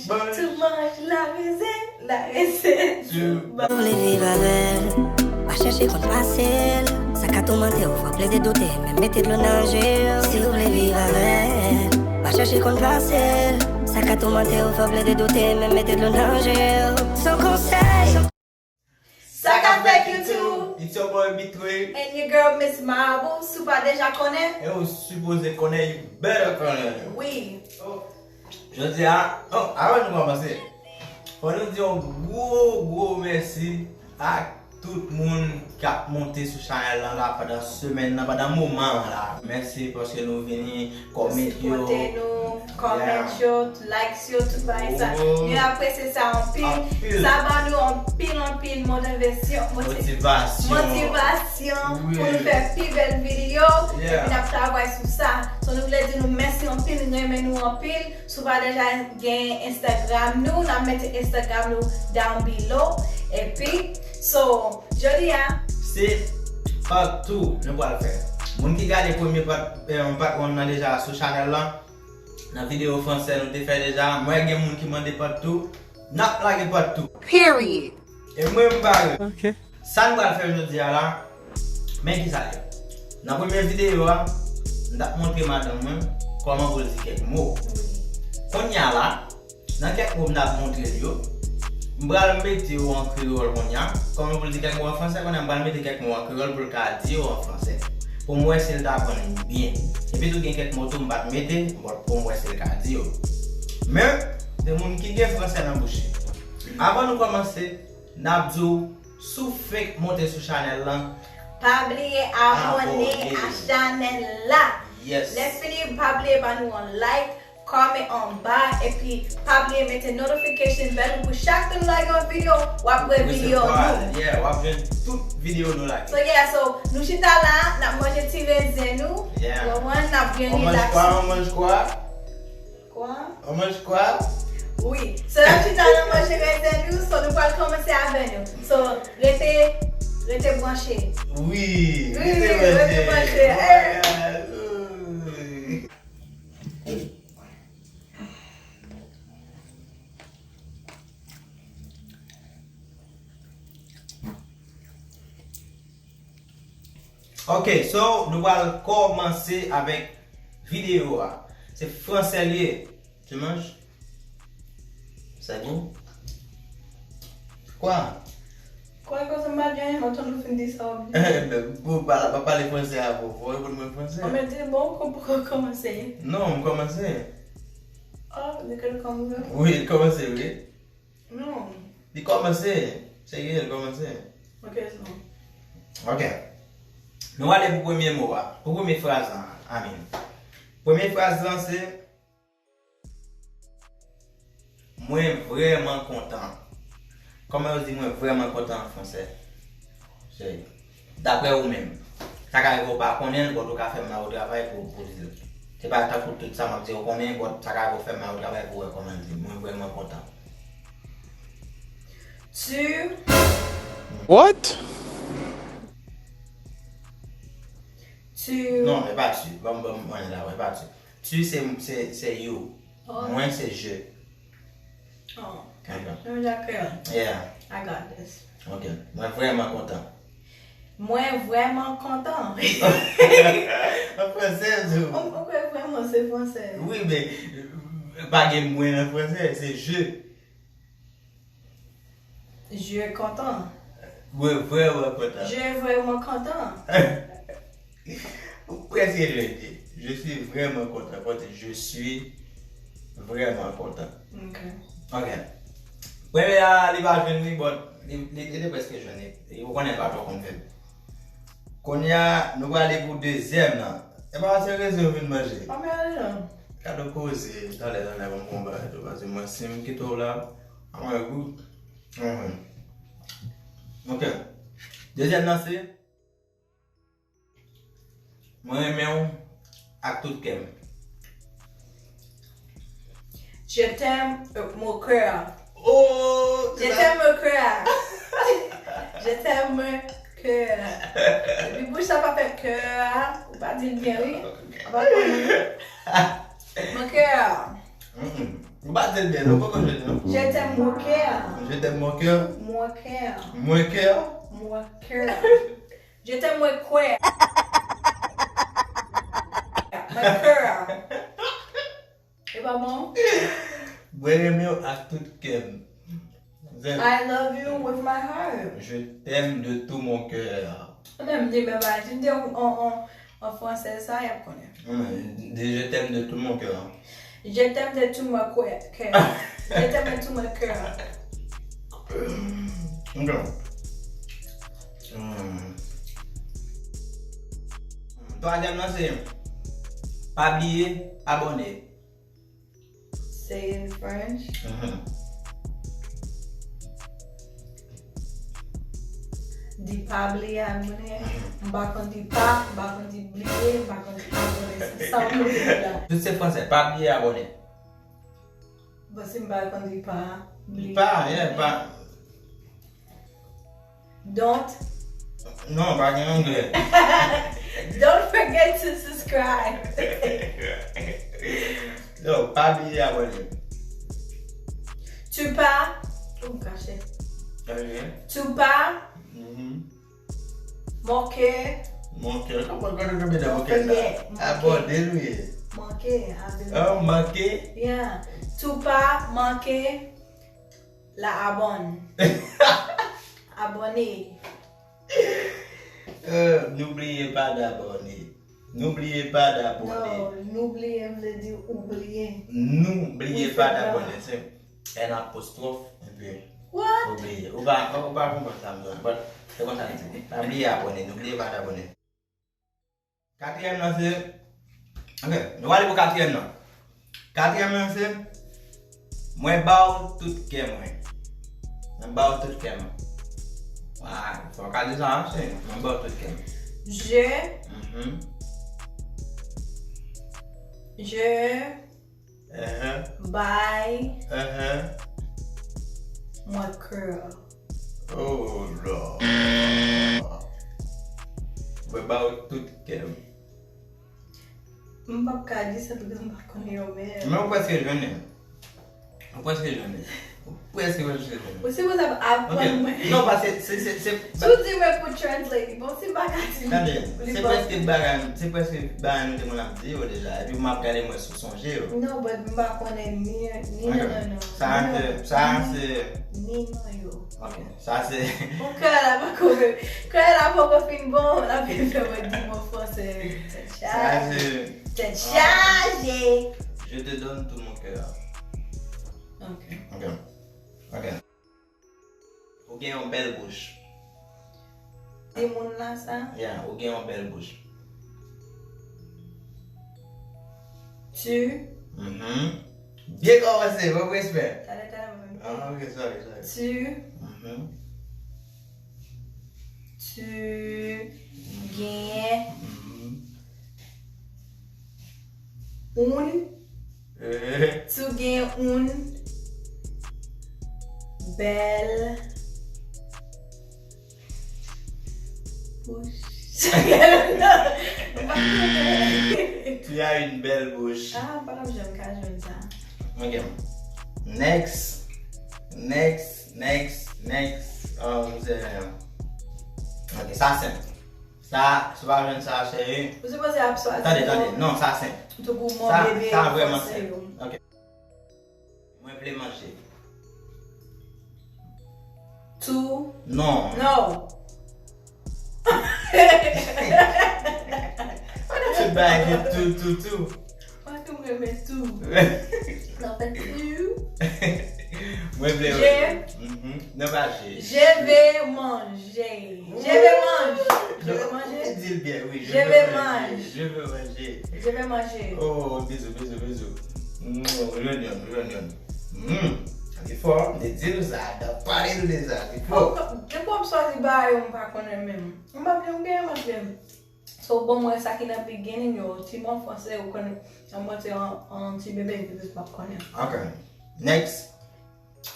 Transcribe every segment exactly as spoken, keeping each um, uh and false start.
Tou manj la rezen, la rezen tou. Si w vle viv avè l, pa chèche konn pase l. Sa ka toumante w, fò plede doute, men mete dlo nan je w. Si w vle viv avè l, pa chèche konn pase l. Sa ka toumante w, fò plede doute, men mete dlo nan je w. Son konsèy. Sa k ap fèt YouTube? It's your boy B three. And your girl Miss Marble. Si w pa deja konnen. E ou sipoze konnen, you better konnen. Wi. Jodi a, oh, avan nou kòmanse, fò nou di yon gwo, gwo mèsi ak tout moun k ap monte sou chanèl lan la pandan semèn nan, pandan moman an la. Mèsi paske nou vini, kòmèt yo. Sipote nou, kòmèt yo, likes yo, tout bagay sa. Nou apresye sa anpil. Sa ban nou anpil, anpil motivasyon, motivasyon pou nou fè pi bèl videyo. Epi n ap travay sou sa. So nou vle di nou mèsi anpil, nou renmen nou anpil. Si w pa deja gen Instagram nou, n ap mete Instagram nou down below. Epi, so, jodi a. Se part two nou pral fè. Moun ki gade premye part, eh, part one nan deja sou chanèl lan, nan videyo fransè nou te fè deja, mwen gen moun ki mande part two, n ap lage part two. Period. E mwen m pare. Ok. Sa n pral fè jodi a la, men kisa l ye. Nan premye videyo a, m t ap montre madanm mwen kòman pou l di kèk mo. Kounye a la, nan kèk mo m t ap montre l yo, m pral mete yo an kreyòl kounye a. Kòman pou l di kèk mo an fransè, kounye a m pral mete kèk mo an kreyòl pou l ka di yo an fransè. Pou m wè si l ta aprann byen. Epi tou gen kèk mo tou m pa t mete, pou m wè si l ka di yo. Men, se moun ki gen fransè nan bouch li. Avan nou kòmanse, n ap di w, si w fenk monte sou chanèl lan, pa bliye abòne a chanèl la. Lè fini, pa bliye ba nou yon like, kòmen anba, epi pa bliye mete notification bell pou chak tan nou lage yon videyo, w ap wè videyo nou. Yeah, w ap jwenn tout videyo nou lage. So yeah, so nou chita la, n ap manje ti rezen nou. Yeah. Ou konprann, n ap byen rilaks. On mange quoi, on mange quoi? Kwa? On mange quoi? Wi. So, n ap chita nan manje rezen nou, so nou pral kòmanse avè nou. So, rete, rete branche. Wi, rete branche. Rete branche. Ok, so nou pral kòmanse avèk videyo a. Se fransè l ye. Tu manges? C'est bon? Quoi? Kwa koze m pa gen anyen, mwen tann ou fin di sa w ap di. Bon, pa, pa pale fransè avè w, fò w reponn mwen fransè. An men di bon, ou poko kòmanse. Non, m kòmanse. Oh, li kòmanse? Wi, li kòmanse, wi. Non. Li kòmanse. Serye, li kòmanse. Ok, se bon. Ok. Nou ale pou premye mo a. Pou premye fraz lan, I mean. Premye fraz lan se, mwen vrèman kontan. Kòman yo di mwen vrèman kontan an fransè? Serye. Daprè ou menm, sa ka rive w pa konnen l, but ou ka fè m mawon travay pou, pou di l. Se pa tankou tout sa m ap di ou konnen, but sa ka rive w fè m mawon travay pou w wè kòman l di l. Mwen vrèman kontan. Tu. What? Tu. Non, e pa tu. Ban m, ban m, mwen la, e pa tu. Tu se, se, se you. Oh. Mwen se je. Oh. Menm jan kreyòl. Yeah. I got this. Ok. Mwen vrèman kontan. Mwen vrèman kontan. An fransè, tou. Ou kwè vrèman se fransè? Wi, men pa gen mwen nan fransè, se je. Je content. Mwen vrèman kontan. Je vrèman kontan. Ou prèske jwenn li. Je suis vraiment content. Fò w di je suis vraiment content. Ok. Ok. Premye a, li pa jwenn li, but li, li, li te prèske jwenn li. E ou konnen l pa twò konn vèb. Kounye a, nou prale pou dezyèm nan. E pa se rezo yo vin manje. Pa mele non. Gade koze, talè, talè, bon konba, yo pa di mwen si m kite w la, a mwen gou. Mhm. Ok. Dezyèm nan se, mwen renmen w ak tout kè m. Je t'aime, euh, mon cœur. Oh, je t'aime, mon cœur. Je t'aime, mon cœur. Depi bouch la pa fè kè a, ou pa di l byen, wi. Ou pa konnen. Mon cœur. Mm-mm. Ou pa di l byen, non, poko jwenn, non. Je t'aime, mon cœur. Je t'aime, mon cœur. Mon cœur. Mon cœur. Mon cœur. Je t'aime, mon cœur. Mon cœur. E pa bon? Mwen renmen w ak tout kè m. Zen. I love you with my heart. Je t'aime de tout mon cœur. Mwen menm di men pa di de an an an fransè sa y ap konnen. Hum, de je t'aime de tout mon cœur. Je t'aime de tout mon cœur. Je t'aime de tout mon cœur. Ok. Hmm. Twazyèm nan se pa bliye abòne. Say in French. Mhm. Di pa bliye abòne. Mhm. M pa konn di pa, m pa konn di bliye, m pa konn di abòne. Se sa w vle di la. Tout se fransè, pa bliye abòne. Bon, si m pa konn di pa, bliye. Pa, yeah, pa. Don't. Non, pa gen anglè. Don't forget to subscribe. Non, pa bliye abòne. Tu pas. Ou m kache. Ok. Tu pas. Mhm. Manke. Manke. Kòman, kòman nou mete manke sa? Manke. Abòne l wi. Manke. Abòne. Oh, manke. Yeah. Tu pas manke. La abonne. Abonné. Euh, n'oubliez pas d'abonner. N'oubliez pas d'abonner. Non, n'oubliez vle di oubliye. N'oubliez pas d'abonner. Se N apostwòf epi oubliye. Ou pa, ou pa konprann sa m di w. But se konsa l di. Pa bliye abòne. N'oubliez pas d'abonner. Katriyèm nan se, ok, nou ale pou katriyèm nan. Katriyèm nan se, mwen ba w tout kè mwen. Mwen ba w tout kè mwen. Ah, fò w ka di sa, se, mwen ba w tout kè mwen. Je, Mhm. Je, Ehe. Bay, Ehe. Mwen kè. Oh Lord. Mwen ba w tout kè m. M p ap ka di sa, paske m pa konnen yo menm. Men ou prèske jwenn li. Ou prèske jwenn li. Ou prèske, prèske jwenn li. Ou sipoze ap aprann mwen. Ok. Non, paske se, se, se, Si w di mwen pou translate, bon, si m pa ka di li, Tande, li se bon. Prèske bagay, se prèske bagay nou te konn ap di yo deja. Epi m ap gade mwen si w sonje yo. Non, but m pa konnen ni, ni nan, nan, nan. Sa se, sa se. Ni nan yo. Ok, sa se. Bon, kè la poko, kè la poko fin bon, la fin fè mwen di mwen fransè. Tèt chaje. Sa se. Tèt chaje. Je te donne tout mon cœur. Ok. Ok. Ok. Ou gen yon bèl bouch. Di moun la sa? Yeah, ou gen yon bèl bouch. Tu. Mhm. Byen kòmanse, bon respè. Talè, talè, mwen. Ah, ok, sorry, sorry. Tu. Mhm. Tu. Mhm. Gen. Mhm. Un. Eh. Tu gen un bèl bouch. Tu as une belle bouche. Ah, m pa t ap janm ka jwenn sa. Ok. Next. Next, next, next. Um, se, ok, sa senp. Sa, si w pa jwenn sa, cheri. Ou sipoze ap swazi. Tande, tande. Non, sa senp. Tankou mon bebe an fransè yo. Ok. Mwen vle manje. Tou. Non. Non. Mwen tout bagay gen tou, tou, tou. Paske m renmen tou. Nan fè tou. Mwen vle. Je. Mhm. Non, pa je. Je vais manger. Je vais manger. Je vais manger. Ou di l byen, wi. Je vais manger. Je vais manger. Je vais manger. Oh, bizou, bizou, bizou. Mm, reunion, reunion. Mm. Li fò, li di l sa, dan pale l de sa, li fò. Depi w ap swazi bagay yo, m pa konnen menm. M pa byen, m genyen manje. So, bon, mwen, sa ki nan beginning yo, ti mo fransè, ou konn, an mwen, se an, an ti bebe, m pa konnen. Ok. Next.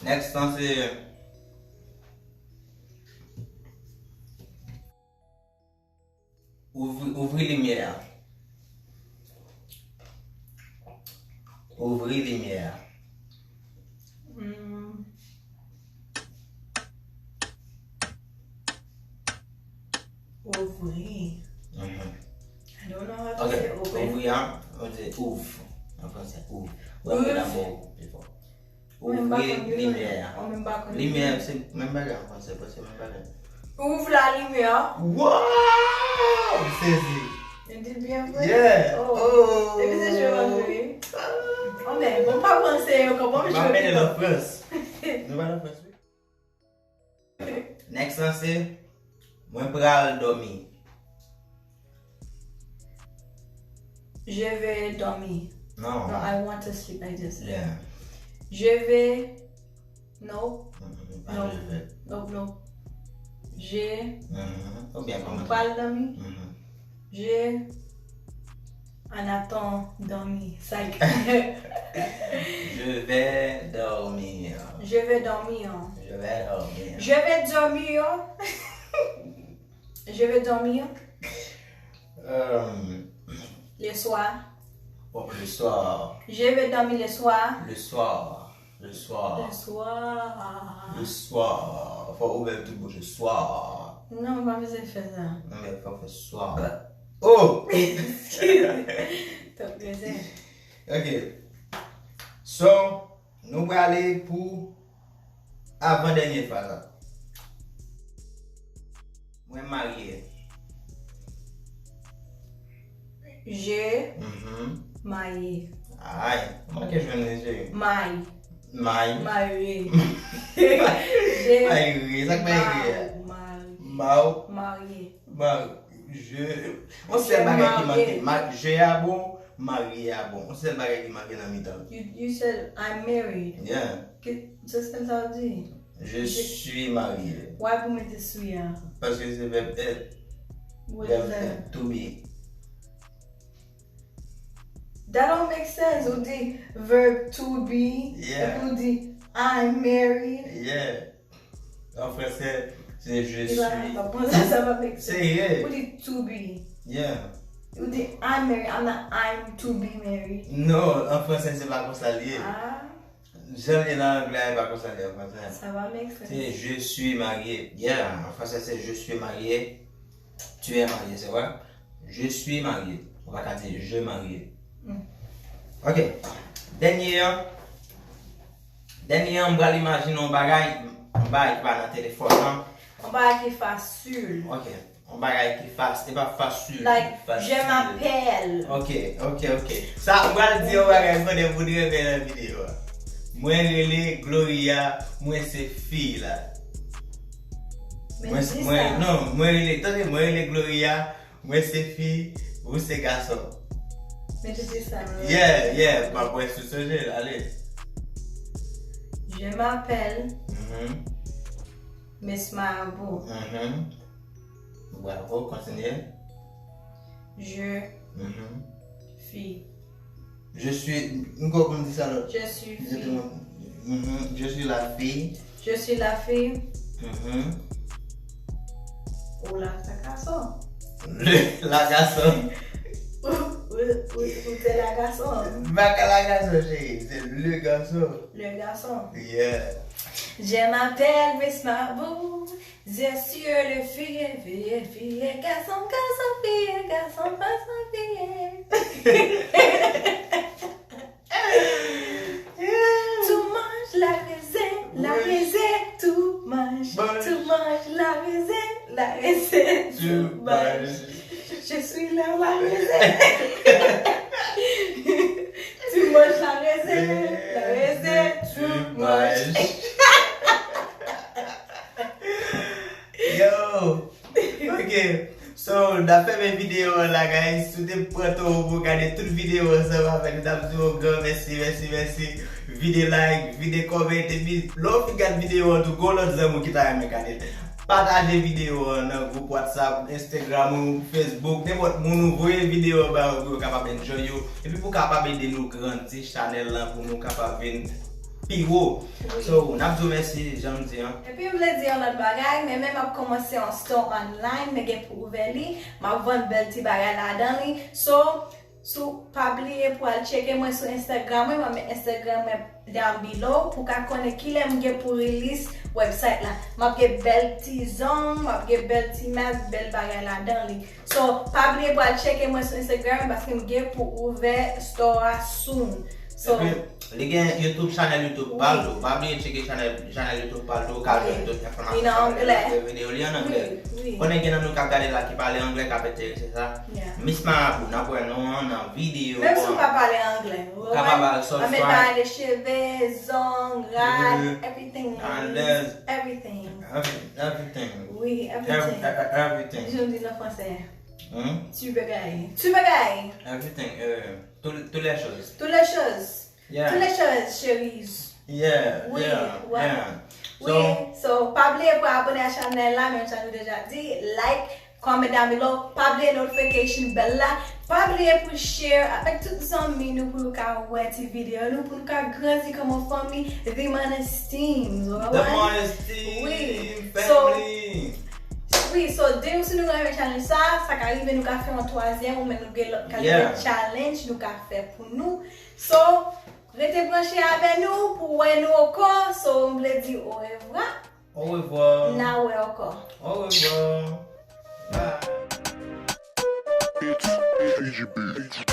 Next lan, se ouvri, ouvri limyè a. Ouvri limyè a. Hmm. Ouvri. Mhm. I don't know how to say open. Ok, ouvri a, ou di ouvre. An fransè, ouvre. Ouvre. Ouvre. Ouvri limyè a. Limyè a se menm bagay an fransè, paske menm bagay. Ouvre la lumière. Wow! Sezi. Li di l byen vre? Yeah. Oh. Oh. Epi se jwe w ap jwe. Oh, men, bon, pa panse yo, kòman m jwe. M ap mennen l an Frans. Nou pa nan Frans, wi. Next lan se, mwen pral dòmi. Je vais dormir. Non. No, I want to sleep, I just. Yeah. Je vais. No. Mm, mm, pa no. Je vais. No, no. Je. Mhm. Ou byen kòmanse. Mwen pral dòmi. Mhm. Je. Ann atandan dòmi. Sa k. Je vais dormir. Je vais dormir. Je vais dormir. Je vais dormir. Je vais dormir. Euh, Le soir. Oh, le soir. Je vais dormir le soir. Le soir. Le soir. Le soir. Le soir. Fò ou ouvè tout bouch. Le soir. Non, pa bezwen fè sa. Non, men fò fè soir. Oh! Excuse. Tanpri. Ok. So, nou prale pou avan dènye fraz la. Mwen marye. Je. Mhm. Marié. Ay, ou manke jwenn li, cheri. May. May. Marye. Je. Marye, sa k marye a? Mari. Maw. Marye. Mar-, je. On sèl bagay ki manke. Ma-, je a bon, marye a bon. On sèl bagay ki manke nan mitan. You, you said I'm married. Yeah. Ki, se sa l di? Je suis marié. Why pou mete suis a? Paske se vèb être. What is that? Vèb être, to be. That don't make sense. Ou di verb to be, yeah, epi ou di I'm married. Yeah. An fransè, se je suis. Li pa, pa bon, sa, sa pa make sense. Se, yeah. Ou di to be. Yeah. Ou di I'm married, I'm not I'm to be married. Non, an fransè, se pa konsa l ye. Ah. Jan l ye nan anglè a, e pa konsa l ye an fransè. Sa pa make sense. Se je suis marié. Yeah, an fransè, se je suis marié. Tu es marié, c'est vrai. Je suis marié. Ou pa ka di je marié. Mm. Ok. Dènye an. Dènye an, m pral imajine yon bagay, yon bagay ki pa nan telefòn nan. Yon bagay ki fasil. Ok. Yon bagay ki fas-, e pa fasil, like, fasil. Je m'appelle. Ok, ok, ok. Sa, m pral di yon bagay, m konnen pou n renmen nan videyo a. Mwen rele Gloria, mwen se fi la. Mwen, mwen, non, mwen rele, tande, mwen rele Gloria, mwen se fi, ou se gason. Mete ti sa, non? Yeah, yeah, m ap wè si w sonje l, ale. Je m'appelle. Mhm. Miss Marabout. Mhm. Bravo, kontinye. Je. Mhm. Fi. Je suis, m kwè w konn di sa lòt. Je suis fille. Mhm. Je suis la fille. Je suis la fille. Mhm. Ou la, sa gason. Le, la gason. Ou, ou, ou, ou se la gason. M pa ka la gason, cheri. Se le gason. Le gason. Yeah. Je m'appelle Miss Mabou. Je suis le fille, fille, fille, garçon, garçon, fille, garçon, garçon, fille. Tou manj la rezen, la rezen, tou manj. Tou manj la rezen, la rezen, tou manj. Je suis la, la rezen. Tou manj la rezen, la rezen, tou manj. Yo! Ok. So, n ap fèmen videyo an la, guys. Si w te pran tan w pou w gade tout videyo ansanm avèk nou, n ap di w yon gran mèsi, mèsi, mèsi. Vide like, vide comment, epi lè w fin gade videyo an tou, gen yon lòt zanmi w ki ta renmen gade l. Pataje videyo an nan gwoup WhatsApp, Instagram ou Facebook, nenpòt moun ou voye videyo an ba yo pou yo kapab enjoy yo, epi pou kapab ede nou grandi chanèl lan pou nou kapab vin pi wo. Wi. So, n ap di w mèsi, jan m di an. Epi m vle di yon lòt bagay, men men m ap kòmanse yon store online, men gen pou ouvè li, m ap vann bèl ti bagay ladan li. So, So, pa bliye pou al tcheke mwen sou Instagram mwen, m ap met Instagram mwen down below pou ka konnen kilè m gen pou release website la. M ap gen bèl ti zong, m ap gen bèl ti mask, bèl bagay ladan li. So, pa bliye pou al tcheke mwen sou Instagram paske m gen pou ouvè store a soon. So, Epi, li gen YouTube, channel YouTube pa l tou. Pa bliye tcheke channel, channel YouTube pa l tou, ou ka jwenn tout enfòmasyon. Li nan anglè. Videyo li an anglè. Wi, wi. Konnen gen nan nou k ap gade la ki pale anglè, k ap enterese sa. Yeah. Miss Marabou, n ap wè nou an nan videyo. Menm si w pa pale anglè. Ou kapab al subscribe. Mwen met bagay de cheve, zong, rad, everything. Alèz. Everything. Every- Everything. Wi, Ev- everything. e- e- Everything. Jan w di nan fransè. Hmm? Tu bagay. Tu bagay. Everything. Euh, tout, toutes les choses. Toutes les choses. Yeah. Toutes les choses, chérie. Yeah, Wi, yeah, wi. yeah. Wi, so, pa bliye pou abone a chanèl la, menm jan nou deja di, like, comment down below, pa bliye notification bell la, pa bliye pou share avèk tout zanmi nou pou yo ka wè ti videyo nou, pou nou ka grandi kòm yon fanmi, The Modest Team, ou The konprann? Modest Team Wi. Family. Wi, so, depi si nou renmen challenge sa, sa ka rive nou ka fè yon twazyèm, ou menm nou gen lòt kalite Yeah. challenge nou ka fè pou nou. So, rete branche avè nou pou wè nou ankò. So, m vle di orevwa. Au revoir. N a wè ankò. Au revoir. Bye. It's P G B.